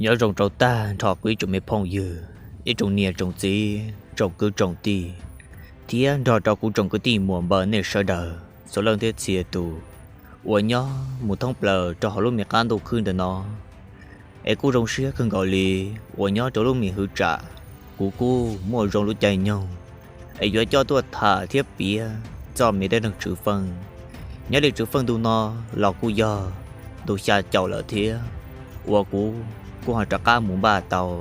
Nyob zoo rau tag nrho kuv ib tsoom me phooj ywg, ib tsoom niam tsoom txiv, tsoom kwv tsoom tij, thiab nrog rau kuv tsoom kwv tij muam npawg nej sawv daws txhua leej thiab txhia tus uas nyob mus thoob plaws rau hauv lub me qab ntuj khwb ntawm no. Es kuj zoo siab kawg nkaus li uas nyob rau lub me hwv tsam kuv kuj muaj zoo lub caij nyoog es yuav coj tuaj tham thiab piav txoj me dab neeg Tswv Feej. Nyob li Tswv Feej ntu no los kuj yog ntu xya caum lawm thiab, uas kuv kuj ho rov qab mus npaj tau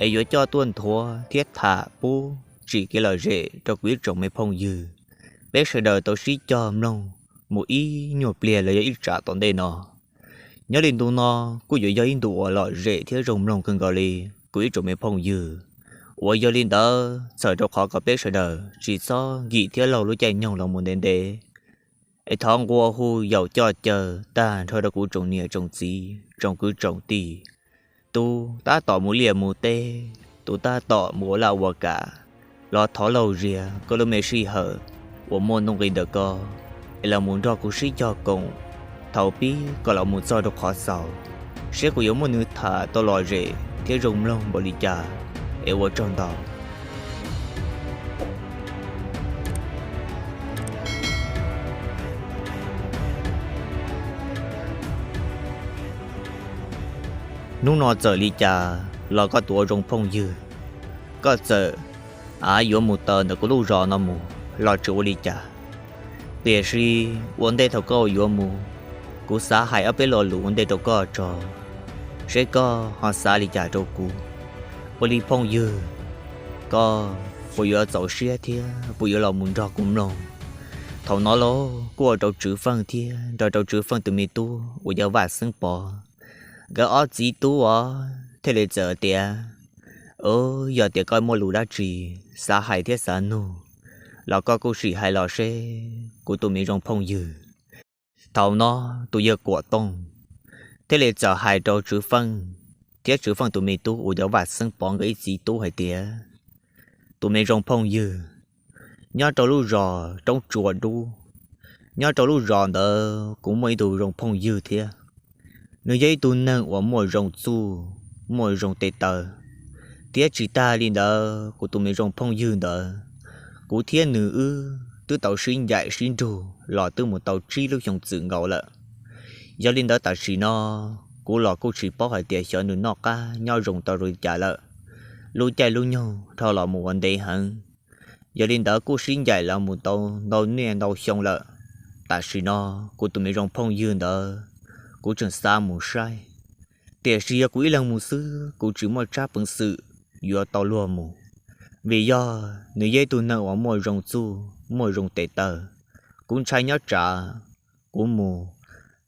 es yuav coj tuaj nthuav thiab tham pub tsim kev lom zem rau kuv ib tsoom me phooj ywg, peb sawv daws tau sib cog mloog mus ib nyuag pliag los yog ib tsam tom ntej no. Nyob li ntu no kuj yuav yog ib ntu uas lom zem thiab zoo mloog kawg nkaus li kuv ib tsoom me phooj ywg, uas yog li ntawd txhawm rau qhov kom peb sawv daws tsis txhob nkim thiab laug lub caij nyoog los mus ntev ntev, es thov nqua hu yaum coj caw tag nrho rau kuv tsoom niam tsoom txiv, tsoom kwv tsoom tij, tus tab tom mus liaj mus teb, tus tab tom mus ua laj ua kam, los thov laug zias koj lub me sij hawm uas muaj nuj nqis ntawm koj es los mus nrog kuv sib cog koom thaum pib kom los mus txog rau qhov xaus, saib kuv yuav muab nws tham tau lom zem thiab zoo mloog npaum li cas. Es ua tsaug ntau. Hnub no txawm li cas los koj tus ua zoo phooj ywg, koj txawm av yuav mus taws ntawm kuv lub zos no mus los tsis ua li cas. Tiam sis ua ntej thaum koj yuav mus, kuv xav hais ob peb lo lus ua ntej rau koj tso, seb koj ho xav li cas rau kuv. Ua li phooj ywg, koj puas yuav txaus siab thiab puas yuav los mus nrog kuv mloog? Thaum no los kuj ua rau Tswv Feej thiab nrog rau Tswv Feej tus me tub uas yog Vaj Xeeb Pov, nkawd ob txiv tub os thiaj li txawm tias, Yog tias koj muaj lus dab tsi xav hais thiab xav nug los koj kuj sim hais los seb kuv tus me zoo phooj ywg. Thaum no tus yawg Kuam Tooj thiaj li txawm hais rau Tswv Feej thiab Tswv Feej tus me tub uas yog Vaj Xeeb Pov nkawd ib txiv tub hais tias, Tus me zoo phooj ywg, nyob rau lub zos Roob Tsua Dub, nyob rau lub zos ntawd kuv muaj ib tug zoo phooj ywg thiab. Nws yog ib tug neeg uas muaj zoo txuj, muaj zoo tes taw, thiab tsis tag li ntawd kuv tus me zoo phooj ywg ntawd, kuv thiab nws wb twb tau sib ncaim sib nrug los twb mus tau tsib lub xyoo txwm nkaus lawm. Yog li ntawd tam sim no kuv los kuj tsis paub hais tias xyov nws noj qab nyob zoo tau zoo li cas lawm. Lub caij lub nyoog dhau los mus ua ntev heev, yog li ntawd kuj sib ncaim los mus tau ntau niaj ntau xyoo lawm. Tam sim no kuv tus me zoo phooj ywg ntawd kuv tseem xav mus saib, tiam sis yog kuv ib leeg mus xwb kuv tsis muaj tsab peev xwm yuav tau luag mus, vim yog nws yog ib tug neeg uas muaj zoo txuj muaj zoo tes taw. Kuv ntshai nyob tsam kuv mus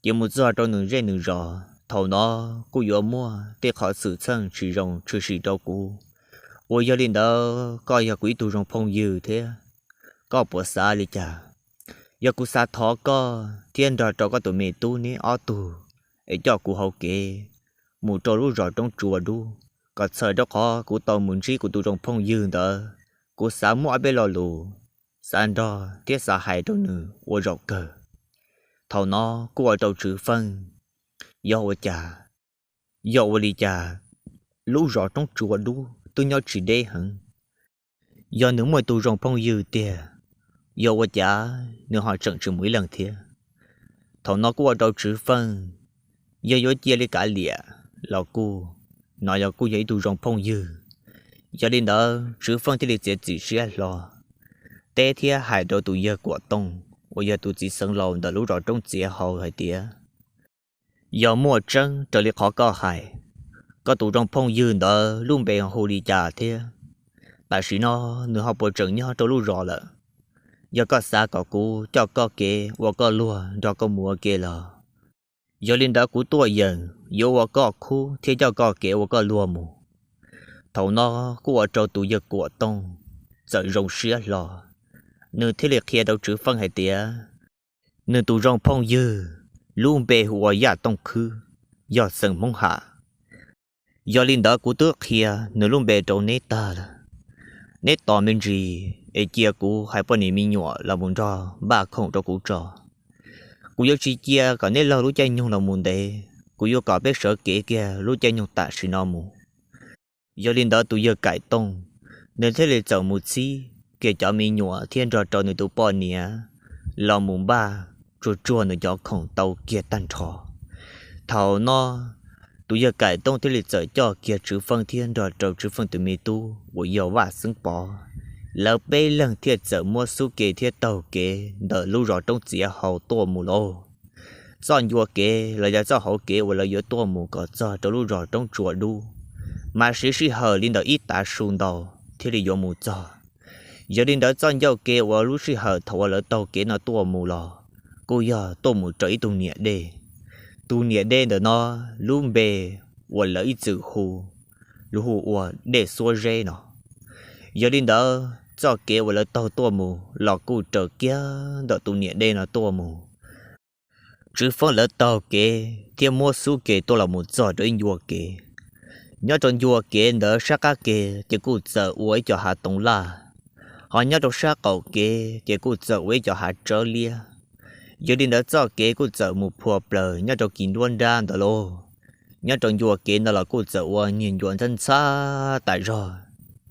ces mus txog rau nws zej nws zos thaum no kuj yuav muaj tej qhov xwm txheej tsis zoo tshwm sim rau kuv. Uas yog li ntawd koj yog kuv ib tug zoo phooj ywg thiab, koj puas xav li cas? Yog kuv xav thov koj thiab nrog rau koj tus me tub neb ob tug es coj kuv hauv kev mus rau lub zos Roob Tsua Dub, kom txhawm rau qhov kuv tau mus ntsib kuv tus zoo phooj ywg ntawd. Kuv xav muaj ob peb lo lus xav nrog thiab xav hais rau nws ua zaum kawg. Thaum no kuj ua rau Tswv Feej, yog ua cas, yog ua li cas lub zos Roob Tsua Dub twb nyob tsis deb heev, yog nws muaj tus zoo phooj ywg tiag, yog ua cas nws ho tseem tsis mus ib leeg thiab? Thaum no kuj ua rau Tswv Feej, yog yuav cia li kav liam los kuj, no yog kuj yog ib tug zoo phooj ywg. Yog li ntawd Tswv Feej thiaj li txiav txim siab hlo teb thiab hais rau tus yawg Kuam Tooj uas yog tus txiv xeev laus ntawm lub zos Roob Txiav Hau hais tias, Yog muaj tseeb raws li qhov koj hais, koj tus zoo phooj ywg ntawd lub npe hu li cas thiab? Tam sim no nws ho puas tseem nyob rau lub zos lawm? Yog koj xav kom kuv coj koj kev ua koj luag nrog koj mus ua ke los, yog li ntawd kuv tuaj yeem yuav ua koj khub thiab coj koj kev ua koj luag mus. Thaum no kuj ua rau tus yawg Kuam Tooj txawm zoo siab hlo, nws thiaj li qhia rau Tswv Feej hais tias, nws tus zoo phooj ywg lub npe hu ua Yaj Tooj Khwb, yog xeem Hmoob Ham. Yog li ntawd kuv twb qhia nws lub npe rau neb tag lawm, neb tos me ntsis es cia kuv hais poj niam me nyuam los mus nrog npaj khoom rau kuv tso. Kuv yuav tsis cia kom neb laug lub caij nyoog los mus ntev, kuv yuav kom peb sawv kev kiag lub caij nyoog tam sim no mus. Yog li ntawd tus yawg Kaim Tooj nws thiaj li txawm mus txhib kiag cov me nyuam thiab nrog rau nws tus poj niam los mus npaj tsuag tsuag nws cov khoom tau kiag tag nrho. Thaum no tus yawg Kaim Tooj thiaj li txawm coj kiag Tswv Feej thiab nrog rau Tswv Feej tus me tub uas yog Vaj Xeeb Pov, lawv peb leeg thiaj txawm muab xub ke thiab taug kev ntawm lub zos roob txiav hau tuaj mus lauj. Txoj ncua kev los yog txoj hauv kev uas lawv yuav tuaj mus kom txog rau lub zos roob tsua dub, mas siv sij hawm li ntawm ib tav su ntau thiaj li yuav mus txog. Yog li ntawd txoj ncua kev uas lub sij hawm thaum uas lawv taug kev no tuaj mus los kuj yog tuaj mus rau ib tug niam dej. Tus niam dej ntawm no lub npe uas lawv ib txwm hu, lub hu ua Dej Xuab Zeb no. Yog li ntawd txoj kev uas lawv taug tuaj mus los kuj raws kiag ntawm tus niam dej no tuaj mus. Tswv Feej lawv taug kev thiab muab xub ke tuaj los mus txog rau ib ncua kev. Nyob rau ncua kev ntawd sab qab kev ces kuj txawm ua ib co hav toov laj, ho nyob rau sab qaum kev ces kuj txawm ua ib co hav tsawb liab. Yog li ntawd txoj kev kuj txawm mus phua plaws nyob rau kis nruab nrab ntawd lauj. Nyob rau ncua kev ntawd los kuj txawm ua niag ncua ntxhab ntxhab tas zog,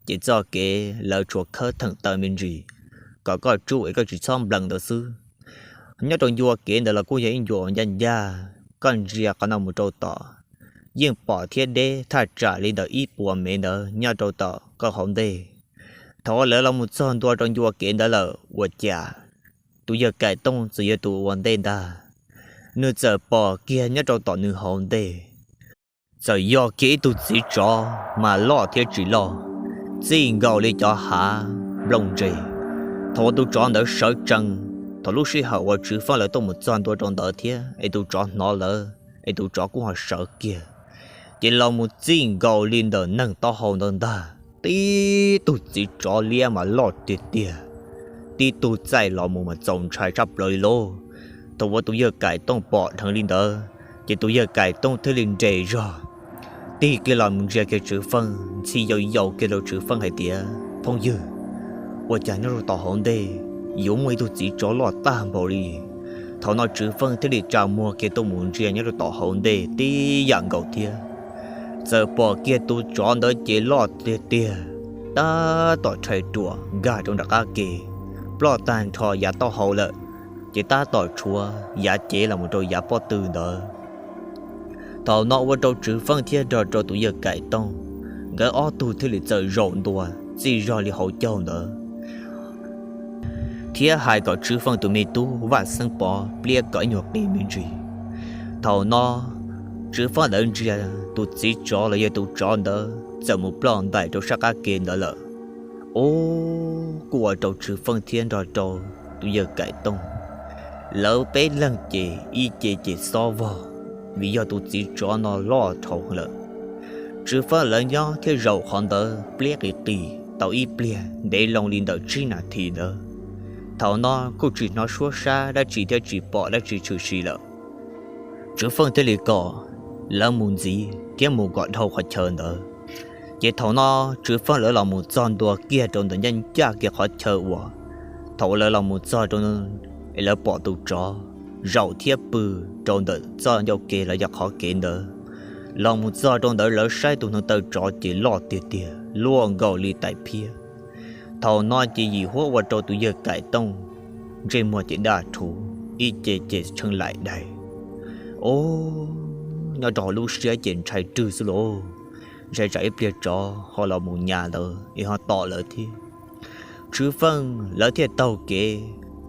ces txoj kev lawv tsuas khawb theem taw me ntsis kom koj tsub es koj tsis txhob nplees ntawd xwb. Nyob rau ncua kev ntawd los kuj yog ib ncua uas ncaj ncaj, koj ntsia qhov no mus rau tom yeej pom thiab deb thaj tsam li ntawm ib puas mev ntawd nyob rau tom koj hauv ntej. Thaum uas lawv los mus txog ntua rau ncua kev ntawd lawm ua cas tus yawg Kaim Tooj txawm yog tus ua ntej ntag, nws txawm pom kiag nyob rau tom nws hauv ntej txawm yog kiag ib tug txiv tsov mas loj thiab tsis loj, txij nkaus li cov hav nplooj ntse. Thaum uas tus tsov ntawd sawv tsees, thaum lub sij hawm uas Tswv Feej lawv tuaj mus txog ntua rau ntawd thiab es tus tsov hnov lawv es tus tsov kuj ho sawv kiag, ces los mus txij nkaus li ntawm neeg taub hau ntawd ntag. Tib tug txiv tsov liab mas loj tiag tiag, tib tug txaij los mus mas txaus ntshai tshaj plaws li lauj. Thaum uas tus yawg Kaim Tooj pom dheev li ntawd, ces tus yawg Kaim Tooj thiaj li nres zog tig kiag los mus ntsia kiag Tswv Feej, ntxhi yau yau kiag rau Tswv Feej hais tias, Phooj ywg, ua cas nyob rau tom hauv ntej yuav muaj ib tug txiv tsov loj tag npaum li? Thaum no Tswv Feej thiaj li tsa muag kiag tuaj mus ntsia nyob rau tom hauv ntej tib yam nkaus thiab. Txawm pom kiag tus tsov ntawd ces loj tiag tiag, tab tom rhais ruam nkag rau nram qab ke, ploj tag nrho yav taub hau lawm, ces tab tom tshuav yav cev los mus rau yav pob tw ntawd. Thaum no ua rau Tswv Feej thiab nrog rau tus yawg Kaim Tooj, nkawd ob tug thiaj li txawm zaum ntua txij zog li hauv caug ntawd, thiab hais kom Tswv Feej tus me tub Vaj Xeeb Pov pliab kom ib nyuag qis me ntsis. Thaum no Tswv Feej lawv ntsia tus txiv tsov los yog tus tsov ntawd txawm mus ploj ntais rau sab qab ke ntawd lawm. Ub, kuj ua rau Tswv Feej thiab nrog rau tus yawg Kaim Tooj, lawv peb leeg ces ib ce ces xob vog, vim yog tus txiv tsov no loj dhau lawm. Tswv Feej lawv nyob thiab zaum qhov ntawd pliab qis qis tau ib pliag ntev loo li ntawm tsib nas this ntawd. Thaum no kuj tsis hnov suab sab dab tsi thiab tsis pom dab tsi tshwm sim lawm. Tswv Feej thiaj li kom lawv mus ntxiv thiab mus kom dhau qhov chaw ntawd. Ces thaum no Tswv Feej lawv los mus txog ntua kiag rau ntawm ncaj ncaj kiag qhov chaw uas thaum uas lawv los mus txog rau es lawv pom tus tsov zaum thiab pw rau ntawm txoj ncauj ke los yog qhov kev ntawd. Los mus txog rau ntawd lawv saib tus hneev taw tsov ces loj tiag tiag luaj nkaus li tais phiab. Thaum no ces yim huab ua rau tus yawg Kaim Tooj ntsej muag ces daj rhuv, ib ce ces tshee laim daig. Ub, nyob rau hauv lub siab ces ntshai rwg xwb lauj, ntshai tsam ib pliag tsov ho los mus nyas lawv es ho tom lawv thiab. Tswv Feej lawv thiaj taug kev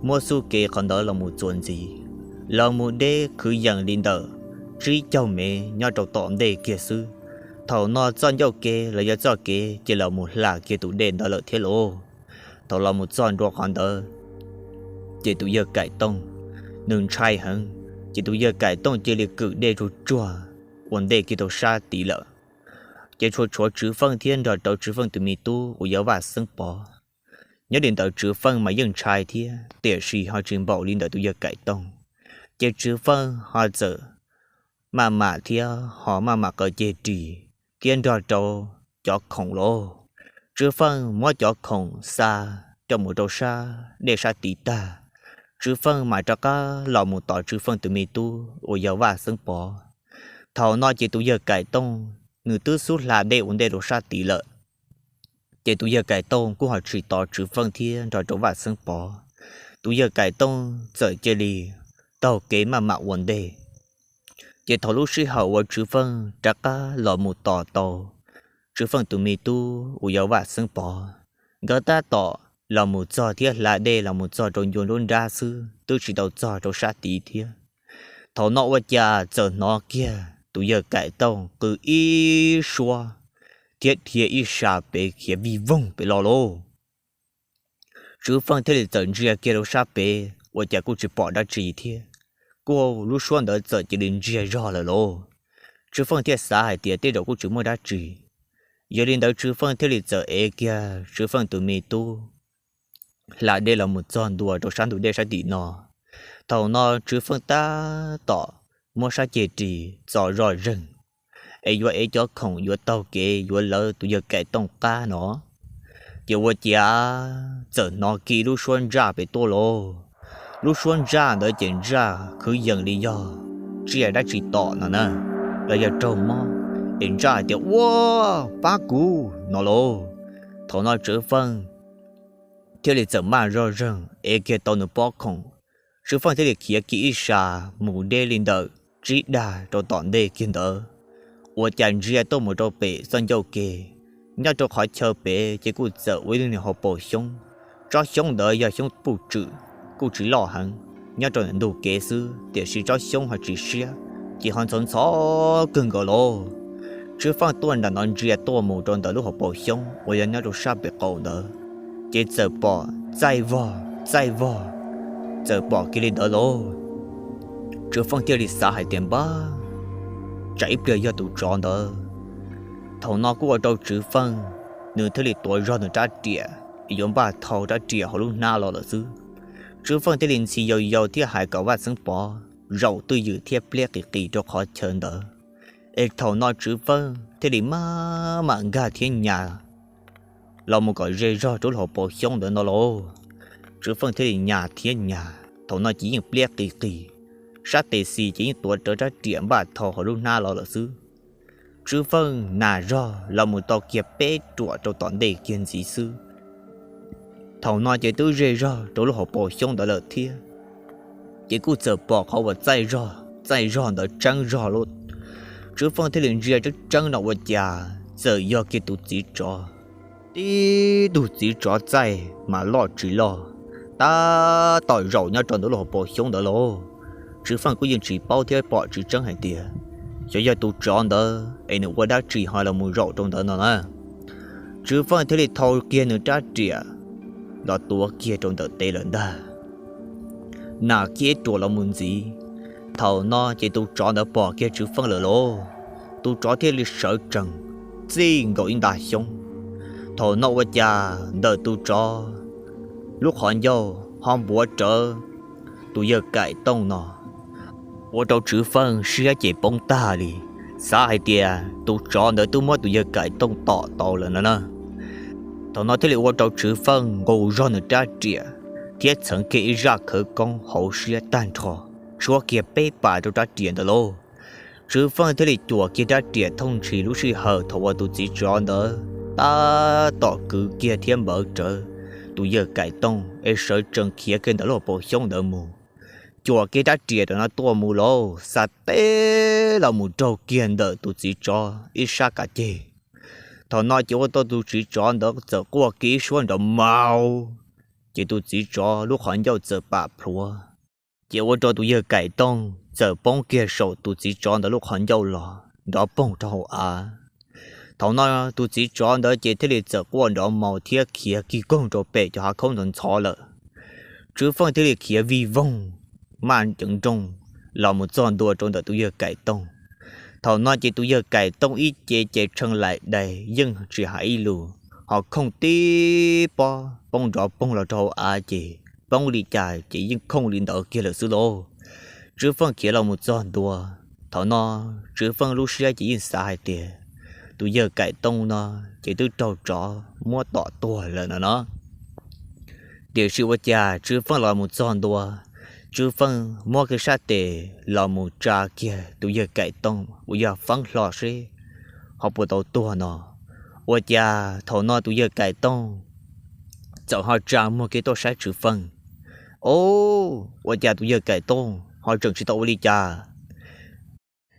muab xub ke qhov ntawd los mus txuas ntxiv, los mus deb khwv yees li ntawm tsib caug mev nyob rau tom ntej kiag xwb. Thaum no txoj ncauj ke los yog txoj kev ces los mus hla kiag tus dej ntawd lawm thiab lauj. Thaum los mus txog ntua qhov ntawd, ces tus yawg Kaim Tooj nws ntshai heev, ces tus yawg Kaim Tooj cia li kwm dej tsuag tsuag ua ntej kiag rau sab tid lawm. Ces tshuav tshuav Tswv Feej thiab nrog rau Tswv Feej tus me tub uas yog Vaj Xeeb Pov. Nyob li ntawd Tswv Feej mas yeej ntshai thiab tiam sis ho tsis npaum li ntawm tus yawg Kaim Tooj. Ces Tswv Feej ho txawm maj mam thiab ho maj mam qaws ceg ris thiab nrog rau cov khoom lauj. Tswv Feej muab cov khoom xa coj mus rau sab dej sab tid tag, Tswv Feej mam rov qab los mus tos Tswv Feej tus me tub uas yog Vaj Xeeb Pov. Thaum no ces tus yawg Kaim Tooj nws twb xub hla dej ua ntej rau sab tid lawm. Ces tus yawg Kaim Tooj kuj ho tsis tos Tswv Feej thiab nrog rau Vaj Xeeb Pov. Tus yawg Kaim Tooj txawm cia li taug kev maj mam ua ntej. Ces thaum lub sij hawm uas Tswv Feej rov qab los mus tos tau Tswv Feej tus me tub uas yog Vaj Xeeb Pov, nkawd tab tom los mus txog thiab hla dej los mus txog rau ncua nruab nrab xwb, twb tsis tau txog rau sab tid thiab. Thaum no ua cas txawm hnov kiag tus yawg Kaim Tooj qw ib suab thiab dhia ib sab pem khiav vij voog pem los lauj. Tswv Feej thiaj li txawm ntsia kiag rau sab pem ua cas kuj tsis pom dab tsi thiab, kuj lub suab ntawd txawm cia li ntsiag zog lawm lauj. Tswv Feej thiaj xav hais tias tej zaum kuj tsis muaj dab tsi. Yog li ntawd Tswv Feej thiaj li txawm ev kiag Tswv Feej tus me tub hla dej los mus txog ntua rau sab ntug dej sab tim no. Thaum no Tswv Feej tab tom muab sab ceg ris txo zoj zeeg, es yuav ev cov khoom yuav taug kev yuav lawv tus yawg Kaim Tooj qab no, ces ua cas txawm hnov kiag lub suab ntsaj pem tuaj lauj. Lub suab ntsaj ntawd ces ntsaj khwv yees li yog tsiaj dab tsi tom no na, los yog raug mob, es ntsaj hais tias ua pab kuv no lauj. Thaum no Tswv Feej thiaj li txawm maj zoj zeeg ev kiag tau nws pob khoom. Tswv Feej thiaj li khiav kiag ib sab mus deb li ntawm tsib dag rau tom ntej kiag ntawd, ua cas ntsia tuaj mus rau pem txoj ncauj ke, nyob rau qhov chaw pem ces kuj txawm ua ib lub niag hauv paus xyoob. Tsob xyoob ntawd yog xyoob puj tswm, kuj tsis loj heev, nyob rau ntawm ntug kev xwb tiam sis tsob xyoob ho tsis siab, ces ho ntxhov ntxhov kawg nkaus lauj. Tswv Feej tuaj nram no ntsia tuaj mus rau ntawm lub hauv paus xyoob uas yog nyob rau sab pem qaum ntawd, ces txawm pom txaij vog txaij vog, txawm pom kiag li ntawd lauj. Tswv Feej thiaj li xav hais tias npab, tsam ib pliag yog tus tsov ntawd. Thaum no kuj ua rau Tswv Feej nws thiaj li tuav zog nws rab riam, yuav npaj thau rab riam hauv lub hnab los lawm xwb. Tswv Feej thiaj li ntxhi yau yau thiab hais kom Vaj Xeeb Pov zaum twj ywm thiab pliab qis qis rau qhov chaw ntawd. Es thaum no Tswv Feej thiaj li maj mam nkag thiab nyas los mus kom ze zog rau lub hauv paus xyoob ntawd no lauj. Tswv Feej thiaj li nyas thiab nyas, thaum no ces yeej pliab qis qis, sab tes xis ces yeej tuav rawv rab riam npaj thau hauv lub hnab los lawm xwb. Tswv Feej nyas zog los mus tau kiag peb ruam rau tom ntej kiag ntxiv xwb. Thaum no ces twb ze zog rau lub hauv paus xyoob ntawd lawm thiab, ces kuj txawm pom qhov uas txaij zog txaij zog ntawd tseeb zog lauj. Tswv Feej thiaj li ntsia tseeb tseeb no ua cas txawm yog kiag tus txiv tsov. Tib tug txiv tsov txaij mas loj tsis loj, tab tom zaum nyob rau ntawm lub hauv paus xyoob ntawd lauj. Tswv Feej kuj yeej tsis paub thiab pom tsis tseeb hais tias xyov yog tus tsov ntawd es nws ua dab tsi ho los mus zaum rau ntawd no na. Tswv Feej thiaj li thau kiag nws rab riam los tuav kiag rau ntawm tes lawm ntag, nyas kiag ruam los mus ntxiv. Thaum no ces tus tsov ntawd pom kiag Tswv Feej lawm lauj, tus tsov thiaj li sawv tsees txij nkaus ib nta xyoob. Thaum no ua cas ntawm tus tsov lub qhov ncauj ho npuav rawv tus yawg Kaim Tooj no, ua rau Tswv Feej siab ces poob tag li, xav hais tias tus tsov ntawd twb muab tus yawg Kaim Tooj tom tau lawm no na. Thaum no thiaj li ua rau Tswv Feej nqus zog nws rab riam thiab txheev kiag ib zaj khawv koob hauv siab tag nrho, tshuab kiag peb pas rau rab riam ntawd lauj. Tswv Feej thiaj li cuam kiag rab riam thooj ntshis lub sij hawm thaum uas tus txiv tsov ntawd tab tom kwv kiag thiab npawv rawv tus yawg Kaim Tooj es sawv tsees khiav kiag ntawm lub hauv paus xyoob ntawd mus. Cuam kiag rab riam rau no tuaj mus lauj, xa teb los mus raug kiag ntawm tus txiv tsov ib sab kav ceg. Thaum no ces ua rau tus txiv tsov ntawd txawm quaj kiag ib suab nrov maus, ces tus txiv tsov lub qhov ncauj txawm pam plhuav, ces ua rau tus yawg Kaim Tooj txawm poob kiag saum tus txiv tsov ntawd lub qhov ncauj los nrov poog rau hauv av. Thaum no tus txiv tsov ntawd ces thiaj li txawm quaj nrov maus thiab khiav kig koog rau pem cov hav khaub ntxhov ntxhov lawm. Tswv Feej thiaj li khiav vij voog maj ceev nrooj los mus txog ntua rau ntawm tus yawg Kaim Tooj. Thaum no ces tus yawg Kaim Tooj ib ce ces tshee laim dais yeej tsis hais ib lus, ho khooj tib pob poob nrov poog los rau hauv av ces poob li cas ces yeej khooj li ntawd kiag lawm xwb lauj. Tswv Feej khiav los mus txog ntua, thaum no Tswv Feej lub siab ces yeej xav hais tias tus yawg Kaim Tooj no ces twb raug tsov muab tom tuag lawm no no. Tiam sis ua cas Tswv Feej los mus txog ntua, Tswv Feej muab kiag sab tes los mus tsa kiag tus yawg Kaim Tooj uas yog feeb hlo seb ho puas tau tuag no. Ua cas thaum no tus yawg Kaim Tooj txawm ho tsa muag kiag tuaj saib Tswv Feej. Au, ua cas tus yawg Kaim Tooj ho tseem tsis tau ua li cas?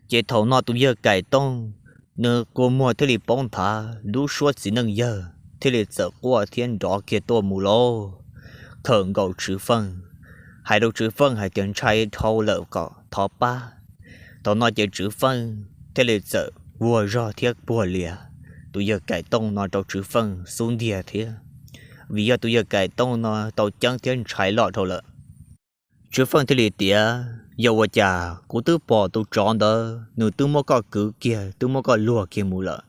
Ces thaum no tus yawg Kaim Tooj, nws kua muag thiaj li poob nthav, lub suab txiv neej yawg thiaj li txawm quaj thiab nrov kiag tuaj mus lauj, khawm nkaus Tswv Feej, hais rau Tswv Feej hais tias ntshai dhau lawm kom thov pab. Thaum no ces Tswv Feej thiaj li txawm vuag zog thiab puag lias tus yawg Kaim Tooj no rau Tswv Feej xub ntiag thiab, vim yog tus yawg Kaim Tooj no tau ceeb thiab ntshai loj dhau lawm. Tswv Feej thiaj li tias, yog ua cas kuv twb pom tus tsov ntawd nws twb muab koj kwv kiag, twb muab koj luag kiag mus lawm.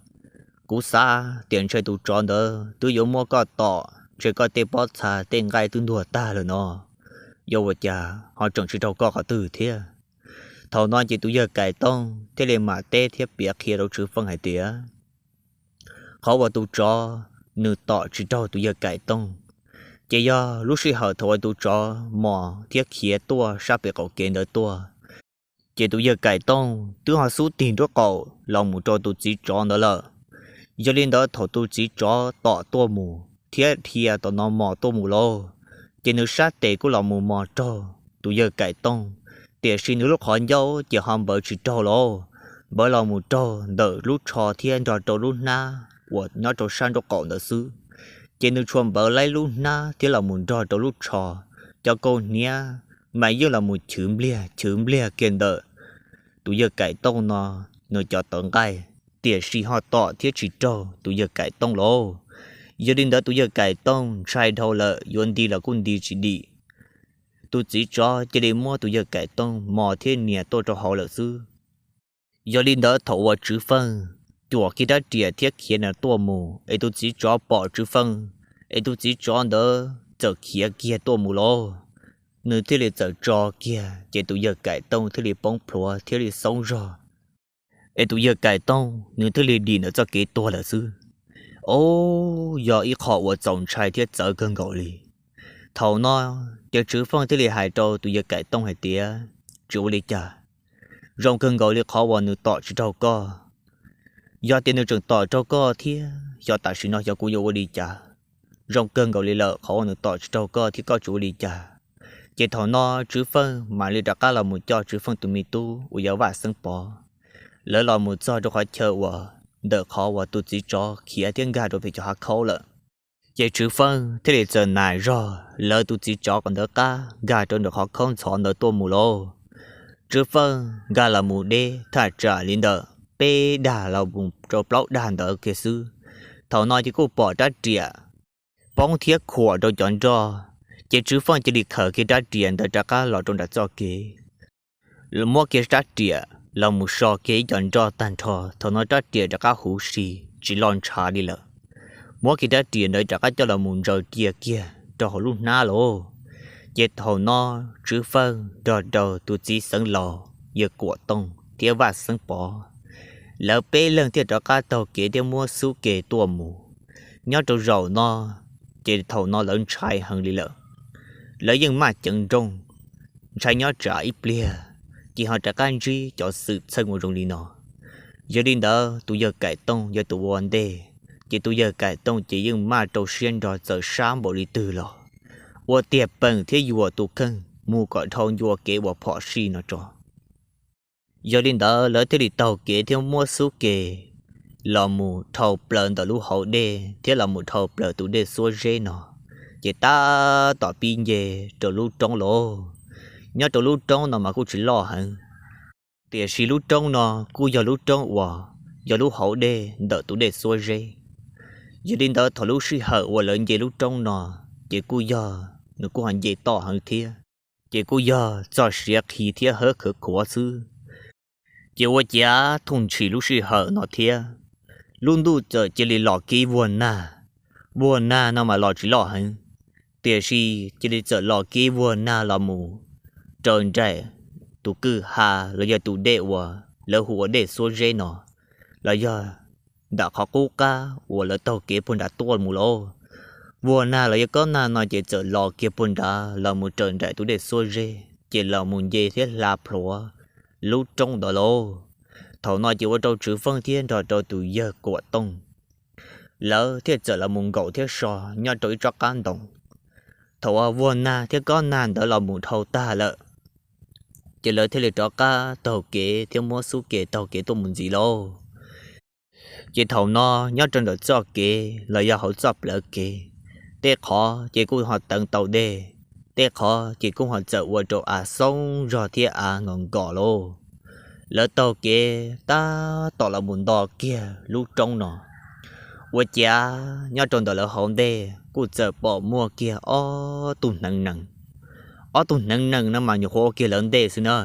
Kuv xav tias ntshe tus tsov ntawd twb yuav muab koj tom, ntshe koj tej pob txha tej nqaij twb ntuag tag lawm no, yog ua cas ho tseem tsis raug koj qhov twg thiab? Thaum no ces tus yawg Kaim Tooj thiaj li mam teb thiab piav qhia rau Tswv Feej hais tias, qhov uas tus tsov nws tom tsis raug tus yawg Kaim Tooj, ces yog lub sij hawm thaum uas tus tsov mos thiab khiav tuaj sab pem qaum kev ntawd tuaj, ces tus yawg Kaim Tooj twb ho xub tig nraub qaum los mus rau tus txiv tsov ntawd lawm. Yog li ntawd thaum tus txiv tsov tom tuaj mus thiab dhia tom no mos tuaj mus lauj, ces nws sab tes kuj los mus mos raug tus yawg Kaim Tooj, tiam sis nws lub qhov ncauj ces ho npawv tsis raug lauj, npawv los mus raug ntawm lub tsho thiab nrog rau lub hnab uas nyob rau sab nraub qaum ntawd xwb. Ces nws tsuas npawv laib lub hnab thiab los mus nrog rau lub tsho, cov kaus hniav mas yeej los mus chwv npliag chwv npliag kiag ntawm tus yawg Kaim Tooj no nws cov tawv nqaij, tiam sis ho tom thiab tsis raug tus yawg Kaim Tooj lauj. Yog li ntawd tus yawg Kaim Tooj ntshai dhau lawm, yuav nti los kuj nti tsis dim. Tus txiv tsov cia li muab tus yawg Kaim Tooj mos thiab nias tuaj rau hauv lawm xwb. Yog li ntawd thaum uas Tswv Feej cuam kiag rab riam thiab khiav nws tuaj mus es tus txiv tsov pom Tswv Feej, es tus txiv tsov ntawd txawm khiav kiag tuaj mus lauj, nws thiaj li txawm tso kiag, ces tus yawg Kaim Tooj thiaj li poob plhuav thiab li xoob zog. Es tus yawg Kaim Tooj nws thiaj li dim ntawm txoj kev tuag lawm xwb. Au, yog ib qho uas txaus ntshai thiab txawv kawg nkaus li. Thaum no ces Tswv Feej thiaj li hais rau tus yawg Kaim Tooj hais tias, tsis ua li cas, zoo kawg nkaus li qhov uas nws tom tsis raug koj. Yog tias nws tseem tom raug koj thiab, xyov tam sim no xyov kuv yuav ua li cas. Zoo kawg nkaus li lawm qhov uas nws tom tsis raug koj thiab koj tsis ua li cas. Ces thaum no Tswv Feej mam li rov qab los mus coj Tswv Feej tus me tub uas yog Vaj Xeeb Pov, lawv los mus txog rau qhov chaw uas ntawm qhov uas tus txiv tsov khiav thiab nkag rau pem cov hav khaub lawm. Ces Tswv Feej thiaj li txawm nas zog lawv tus txiv tsov kom ntawd qab nkag rau ntawm qhov khaub ntxhov ntawd tuaj mus lauj. Tswv Feej nkag los mus deb thaj tsam li ntawm peb dag los mus rau plaub dag ntawd kiag xwb. Thaum no ces kuj pom rab riam poob thiab khuam rau cov nroj, ces Tswv Feej cia li khaws kiag rab riam ntawd rov qab los rau nram txoj kev, muab kiag rab riam los mus so kiag ib co nroj tag nrho. Thaum no rab riam rov qab huv si tsis lo ntshav li lawm. Muab kiag rab riam ntawd rov qab coj los mus ntsaws cia kiag rau hauv lub hnab lauj. Ces thaum no Tswv Feej nrog rau tus txiv xeev laus yawg Kuam Tooj thiab Vaj Xeeb Pov, lawv peb leeg thiaj rov qab taug kev thiab muab xub ke tuaj mus. Nyob rau zaum no, ces thaum no lawv ntshai heev li lawm. Lawv yeej maj ceev nrooj, ntshai nyob tsam ib pliag ces ho rov qab ntsib cov xwm txheej ua zoo li no. Yog li ntawd tus yawg Kaim Tooj yog tus ua ntej, ces tus yawg Kaim Tooj ces yeej maj rau siab nrog txawm sab npaum li twg los ua tiag peem thiab yuam tus kheej mus kom dhau ncua kev uas phom sij no tso. Yog li ntawd lawv thiaj li taug kev thiab muab xub ke los mus dhau plaws ntawm lub hauv dej thiab los mus dhau plaws tus dej Xuab Zeb no, ces tab tom pib nce rau lub roob lauj. Nyob rau lub roob no mas kuj tsis loj heev, tiam sis lub roob no kuj yog lub roob uas yog lub hauv dej ntawm tus dej Xuab Zeb. Yog li ntawd thaum lub sij hawm uas lawv nce lub roob no, ces kuj yog nws kuj ho nce toj heev thiab, ces kuj yog txoj siav qhi thiab hawb khawv khuav xwb. Ces ua ciav thooj ntshis lub sij hawm no thiab, lub ntuj txawm cia li los kib vuag nag. Vuag nag no mas los tsis loj heev, tiam sis cia li txawm los kib vuag nag los mus raws nraim tus kwj ha los yog tus dej uas lawv hu ua dej Xuab Zeb no, los yog nram qhov qub qab uas lawv taug kev puag nrad tuaj mus lauj. Vuag nag los yog kob nag no ces txawm los kiag puag nrad los mus raws nraim tus dej Xuab Zeb. ces los mus nce thiab hla plhuav lub roob ntawd lauj. Thaum no ces ua rau Tswv Feej thiab nrog rau tus yawg Kuam Tooj lawv thiaj txawm los mus nkaum thiab so nyob rau ib tsob qab ntoo. Thaum uas vuag nag thiab kob nag ntawd los mus dhau tag lawm, ces lawv thiaj li rov qab taug kev thiab muab xub kev taug kev tuaj mus ntxiv lauj. Ces thaum no nyob rau ntawm txoj kev los yog hauv txoj plawv kev, tej qhov ces kuj ho teev tau dej, tej qhov ces kuj ho txawm ua rau av xoob zog thiab av nkos nkos lauj. Lawv taug kev tab tom los mus nto kiag lub roob no, ua cas nyob rau ntawm lawv hauv ntej kuj txawm pom muaj kiag ob tug hneev nees. Ob tug hneev nees no mas nyuam qhuav ua kiag lawv ntej xwb na,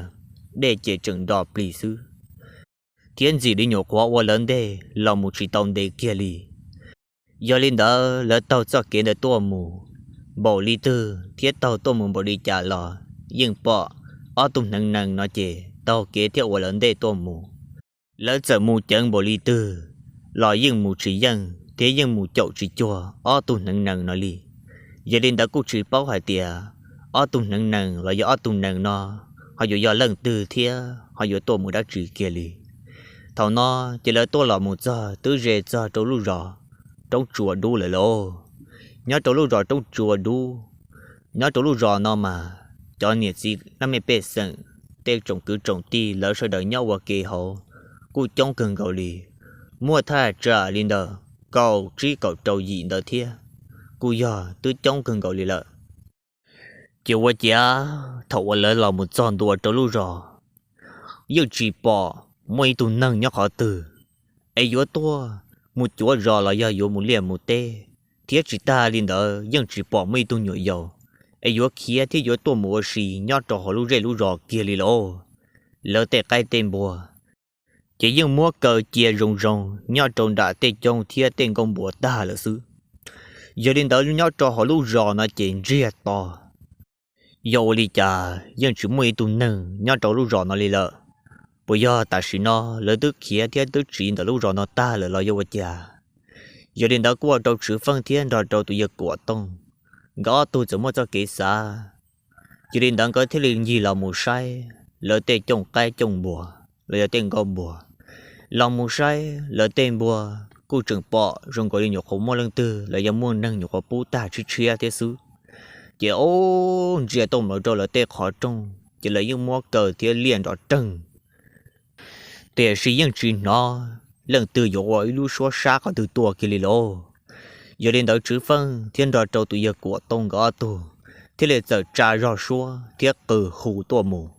dej ces tseem nro plig xwb, thiab ntxim li nyuam qhuav ua lawv ntej los mus tsis tau ntev kiag li. Yog li ntawd lawv taug txoj kev ntawd tuaj mus npaum li twg thiab taug tuaj mus npaum li cas los yeej pom ob tug hneev nees no ces taug kev thiab ua lawv ntej tuaj mus. Lawv txawm mus ceev npaum li twg los yeej mus tsis yeej thiab yeej mus caum tsis cuag ob tug hneev nees no li. Yog li ntawd kuj tsis paub hais tias ob tug hneev nees los yog ob tug nees no ho yuav yog leej twg thiab ho yuav tuaj mus dab tsi kiag li. Thaum no ces lawv tuaj los mus txog twb ze txog rau lub zos Roob Tsua Dub lawm lauj. Nyob rau lub zos Roob Tsua Dub, nyob rau lub zos no mas cov niam txiv laj mej pej xeem, tej tsoom kwv tsoom tij lawv sawv daws nyob ua ke hauv kuj coob kawg nkaus li, muaj thaj tsam li ntawm kaum tsib kaum rau yim ntawd thiab, kuj yog twb coob kawg nkaus li lawm. Ces ua ciav thaum uas lawv los mus txog ntua rau lub zos, yeej tsis pom muaj ib tug neeg nyob qhov twg es yuav tuaj mus cuav zos los yog yuav mus liaj mus teb, thiab tsis tag li ntawd yeej tsis pom muaj ib tug nyuam yaus es yuav khiav thiab yuav tuaj mus ua si nyob rau hauv lub zej lub zos kiag li lauj. Lawv tej qaib tej npua ces yeej muab kaw cia zoo zoo nyob rau nram tej coob thiab tej nkuaj npua tag lawm xwb. Yog li ntawd nyob rau hauv lub zos no ces ntsiag to, yog ua li cas yeej tsis muaj ib tug neeg nyob rau lub zos no li lawm. Puas yog tam sim no lawv twb khiav thiab twb tsiv ntawm lub zos no tag lawm los yog ua cas? Yog li ntawd kuj ua rau Tswv Feej thiab nrog rau tus yawg Kuam Tooj nkawd ob tug txawm muaj txoj kev xav. Yog li ntawd nkawd thiaj li ncig los mus saib lawv tej cooj qaib cooj npua los yog tej nkuaj npua. Los mus saib lawv tej npua kuj tseem pom zoo nkaus li nyuam qhuav muaj leej twg los yog muaj neeg nyuam qhuav pub tag tshiab tshiab thiab xwb. Ces ub, ntsia tuaj mus rau lawv tej qhov rooj ces lawv yeej muab kaw thiab liaj nrov reeg, tiam sis yeej tsis hnov leej twg yuav ua ib lub suab sab qhov twg tuaj kiag li lauj. Yog li ntawd Tswv Feej thiab nrog rau tus yawg Kuam Tooj nkawd ob tug thiaj li txawm tsa zog suab thiab qw hu tuaj mus,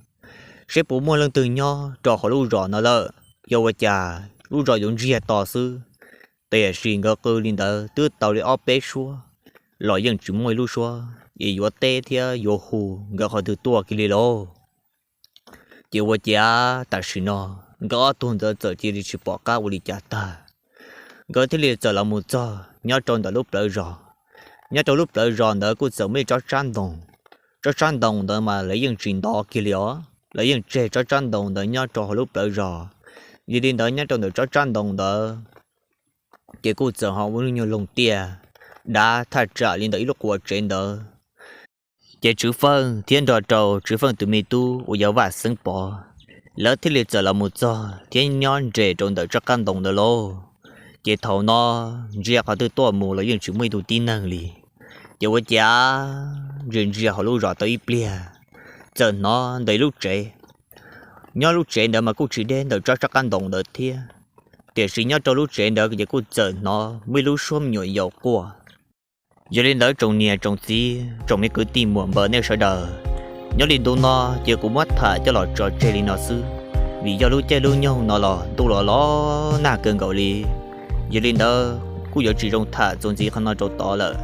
seb puas muaj leej twg nyob rau hauv lub zos no lawm. Yog ua cas lub zos yuav ntsiag to xwb, tiam sis nkawd qw li ntawd twb tau li ob peb suab los yeej tsis muaj ib lub suab es yuav teb thiab yuav hu nkawd qhov twg tuaj kiag li lauj. Ces ua ciav tam sim no nkawd ob tug ntawd txawm cia li tsis pom qab ua li cas tag, nkawd thiaj li txawm los mus txog nyob rau ntawm lub plawv zos. Nyob rau lub plawv zos ntawd kuj txawm muaj ib tsob tsab ntoo. Tsob tsab ntoo ntawd mas lawv yeej tsis ntov kiag li os, lawv yeej tseg tsob tsab ntoo ntawd nyob rau hauv lub plawv zos. Yog li ntawd nyob rau ntawm tsob tsab ntoo ntawd ces kuj txawm ho ua lub nyuag loog tiaj dav thaj tsam li ntawm ib lub quas tsev ntawd. Ces Tswv Feej thiab nrog rau Tswv Feej tus me tub uas yog Vaj Xeeb Pov, lawv thiaj li txawm los mus txog thiab nyob nres rau ntawm tsob qab ntoo ntawd lauj. Ces thaum no ntsia qhov twg tuaj mus los yeej tsis muaj ib tug tib neeg li. Ces ua cas ntsia ntsia hauv lub zos tau ib pliag, txawm hnov ntawm ib lub tsev. Nyob lub tsev ntawd mas kuj tsis deb ntawm tsob tsob qab ntoo ntawd thiab, tiam sis nyob rau lub tsev ntawd ces kuj txawm hnov muaj ib lub suab me nyuam yaus quaj. Yog li ntawd tsoom niam tsoom txiv tsoom me kwv tij muam npawg nej sawv daws, nyob li ntu no ces kuv muab tham coj los tso tseg li no xwb, vim yog lub caij lub nyoog no los ntuj los los nag kawg nkaus li. Yog li ntawd kuj yuav tsis zoo tham txuas ntxiv qhov no rau tod lawm.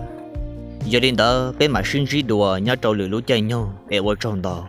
Yog li ntawd peb mam sib ntsib dua nyob rau lwm lub caij nyoog es ua tsaug ntau.